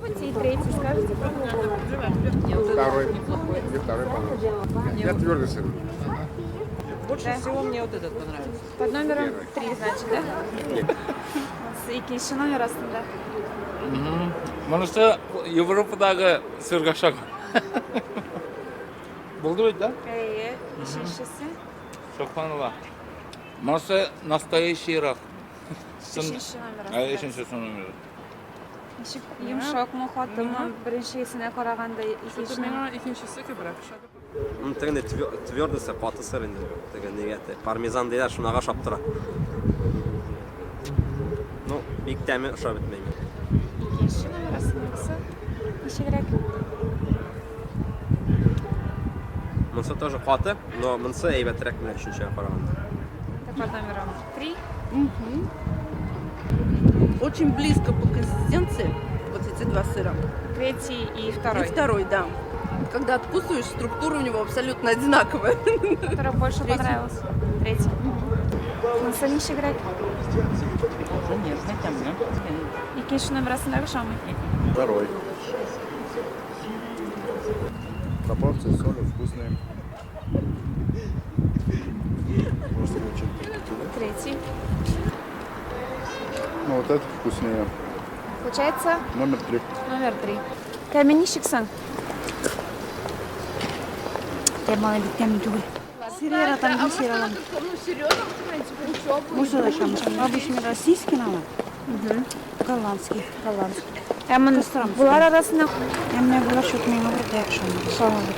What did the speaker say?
Попробуйте и третий, скажете. Второй. Мне второй понравился. Я твердый сыр. Больше всего мне вот этот понравился. Под номером 3, значит, да? Икенче номер астында. Монысы Европадагы сырга ошаган. Булды бит, да? Әйе, өченчесе. Субханалла. Монысы настоящий рак. Өченче номер Ә, астында. өченче номер. Ничек йомшакмы, катымы, беренчесенә караганда икенче. Миңа икенчесе күбрәк ошады. Ну, тегенде твердысы, каты сыр инде. Теге нигә те пармезан диләр, шунага ошап тора. Ну, бик тәме ошап бетмәй миңа. Икенче номер астындагысы ничегрәк? Монысы тоже каты, но монысы әйбәтрәк менә өченчегә караганда. Это под номером 3. Очень близко по консистенции вот эти два сыра. Третий и второй. И второй, да. Когда откусываешь, структура у него абсолютно одинаковая. Который больше Третий. понравился? Третий. Монысы ничегрәк? Нежный тәмле. Икенче номер астындагы ошамый. Второй. Пропорции соли вкусные. Просто очень. Третий. Ну вот это вкуснее. Получается Номер 3. номер 3. Тәме ничек соң? Тәме бик тәмле түгел. Сыр яратам, мин сыр алам. Бусы да ошамый. Обычный российский алам. Голландский. Голландский. Ә мон Кыстырамыз. болар арасында Ә менә болар чут миңа бер дә ошамый. Ошамады.